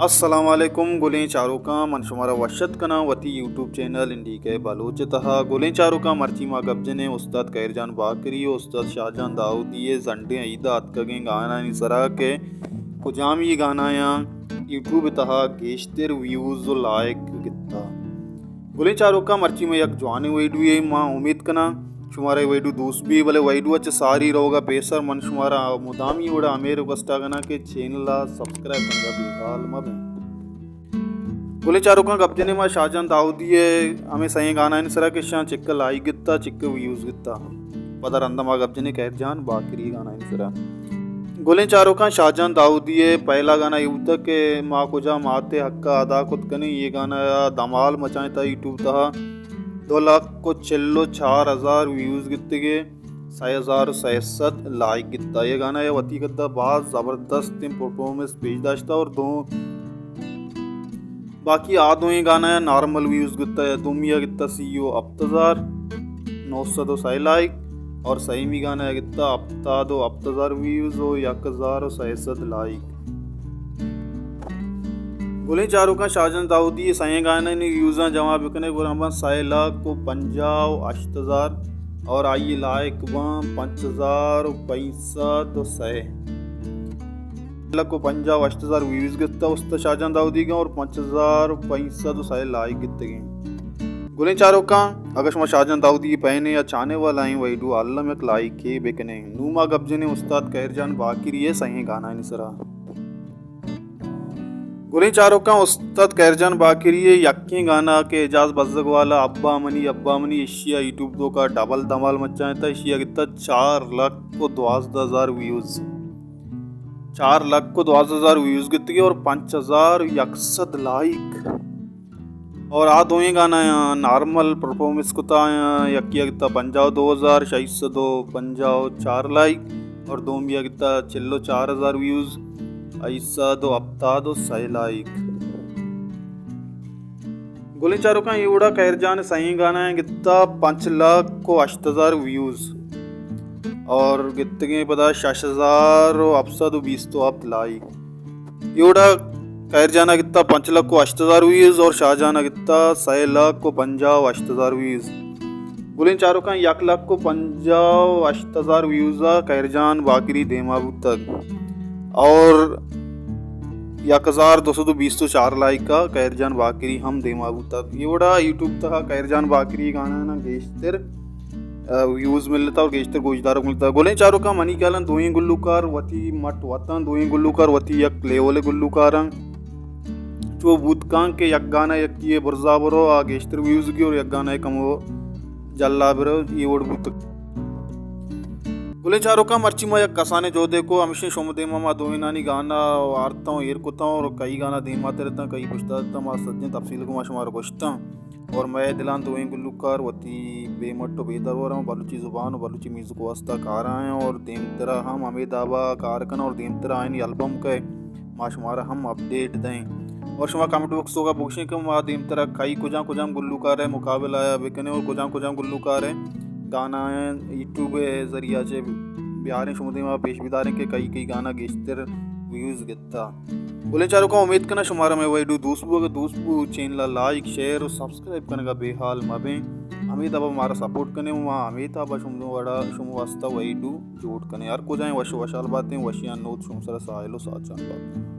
السلام علیکم گلیں چاروکاں، من شمارا وش اتک کناں وتی یوٹیوب چینل این ڈی کے بلوچ ءِ تہا۔ گلیں چاروکاں، مرچی ما گپ جنیں استاد خیر جان باقری ءُ استاد شاہ جان داؤدی ءِ زنڈیں عید ءَ اتکگیں گانانی سرا کہ کجامی گانایاں یوٹیوب ءِ تہا گیشتر ویوز ءُ لائک گتا۔ گلیں چاروکاں، مرچی ما یک جوانیں ویڈیوے، ما امید کناں شمارا اے ویڈیو دوست بی، بلے ویڈیو ءَ چہ ساری روگ ءَ پیسر من شمارا مدامی وڑا ہمے ریکویسٹ ءَ کناں کہ چینل ءَ سبسکرائب کنگ ءَ بے حال مہ بیں۔ گلیں چاروکاں، گپ جنیں ما شاہ جان داؤدی ءِ ہمے سئیں گانانی سرا کہ شاں چکہ لائک گتا، چکہ ویوز گتا۔ پدا رندا ما گپ جنیں خیر جان باقری گانانی سرا۔ گلیں چاروکاں، شاہ جان داؤدی ءِ پہلا گانا اے بوتگ کہ ما کجا مات ءِ حق ءَ ادا کت کنیں۔ اے گانا ءَ دمال مچائینتا یوٹیوب تہا۔ دو لکھ ءُ چل ءُ چار ہزار ویوز گتگے، سئے ہزار ءُ سئے سد لائک گتا۔ اے گانا ءَ وتی قد ءَ باز زبردستیں پرفارمنس پیش داشتا اور دو باقی آ دوئیں گانا ءَ نارمل ویوز گتا، دومی ءَ گتا سی ءُ ہپت ہزار نو سد ءُ سئے لائک اور سیمی گانا ءَ گتا ہپتاد ءُ ہپت ہزار ویوز ءُ یک ہزار ءُ سئے سد لائک۔ گلیں چاروکاں، شاہ جان داؤدی ءِ سئیں گانانی ویوزاں جمع بکنے گڑا ہم سئے لکھ ءُ پنجاہ ءُ ہشت ہزار اور آئی ءِ لائک باں پنچ ہزار ءُ پنچ سد ءُ سئے۔ لکھ ءُ پنجاہ ءُ ہشت ہزار ویوز گتا استاد شاہ جان داؤدی گاں اور پنچ ہزار ءُ پنچ سد ءُ سئے لائک گتگیں۔ گلیں چاروکاں، اگاں شما شاہ جان داؤدی ءِ پین ئے یا چاہنے والا ئے، ویڈیو ءَ الم یک لائکے بکنے۔ نوں ما گپ جنیں استاد خیر جان باقری ءِ سئیں گانانی سرا۔ گلیں چاروکاں، استاد خیر جان باقری ءِ یکیں گانا کہ اعجاز بزگ والا ابا منی ابا منی، ایشی ءَ یوٹیوب توکا ڈبل دمال مچائینتا، ایشی ءَ گتا چار لکھ ءُ دوازدہ ہزار ویوز۔ چار لکھ ءُ دوازدہ ہزار ویوز گتگی اور پنچ ہزار یک سد لائک۔ اور آ دوئیں گانا آیاں نارمل پرفارمنس کتا آیاں، یکی ءَ گتا پنجاہ ءُ دو ہزار شش سد ءُ پنجاہ ءُ چار لائک اور دومی ءَ گتا چل ءُ چار ہزار ویوز، ہشت سد ءُ ہپتاد ءُ سئے لائک۔ گلیں چاروکاں، اے وڑا خیر جان ءِ سئیں گانا آیاں گتا پنچ لکھ ءُ ہشت ہزار ویوز اور گتگیں پدا شش ہزار ءُ ہپت سد ءُ بیست ءُ ہپت لائک۔ اے وڑا خیر جان ءَ گتا پنچ لکھ ءُ ہشت ہزار ویوز اور شاہ جان ءَ گتا سئے لکھ ءُ پنجاہ ءُ ہشت ہزار ویوز۔ گلیں چاروکاں، یک لکھ ءُ پنجاہ ءُ ہشت ہزار ویوز ءَ خیر جان باقری دیما بوتگ اور یک ہزار دو سد ءُ بیست ءُ چار لائک ءَ خیر جان باقری ہم دیما بوتگ۔ اے وڑا یوٹیوب تہا خیر جان باقری گاناں گیشتر ءَ، ویوز ملتا اور گیشتر گوشداروک ملتا۔ گلیں چاروکاں، منی خیالاں دوئیں گلوکار وتی مٹ وتاں، دوئیں گلوکار وتی یک لیول ءِ گلوکاراں۔ چو بوت کن کہ یک گانا یکی ءِ برزا برو، آ گیشتر ویوز گی اور یک گانا ءِ کمو جلا برو، اے وڑ بوت۔ گلیں چاروکاں، مرچی ما یک کسانیں جہدے کو، ہمیشیں شما دیما ما دوئینانی گانا وارتاں و ایر کتاں اور کئی گانا دیما ترتاں، کئی پشتا ترتاں، ما سجیں تفصیل گوں ما شمارا گوشتاں۔ اور مئے دلاں دوئیں گلوکار وتی بے مٹ و بے درور اَں، بلوچی زبان و بلوچی میوزک واسطہ کار اَں اور دیمترا ہم ہمے دابا کار کناں اور دیمترا آیانی البم کئے ما شمارا ہم اپڈیٹ دئیں۔ اور شما کمنٹ باکس توکا بگوشیں کہ ما دیمترا کئی کجام کجام گلوکار ءِ مقابلہ ءَ بکنیں اور کجام کجام گلوکار ءِ گانا یوٹیوب ءِ ذریعہ چہ بیاریں، شما دیما پیش بداریں کہ کئی کئی گانا گیشتر ویوز گتا۔ گلیں چاروکاں، امید کناں شمارا مئے ویڈیو دوست بو۔ اگر دوست بو، چینل ءَ لائک، شیئر و سبسکرائب کنگا بے حال مبیں۔ ہمے دابا مارا سپورٹ کنیں و ما ہمے دابا شما وڑا شما واسطہ ویڈیو جوڑ کنیں۔ ہر کجائیں وش و وشحال باتیں، وشیاں نود شما سرا ساہیل و ساچان بات۔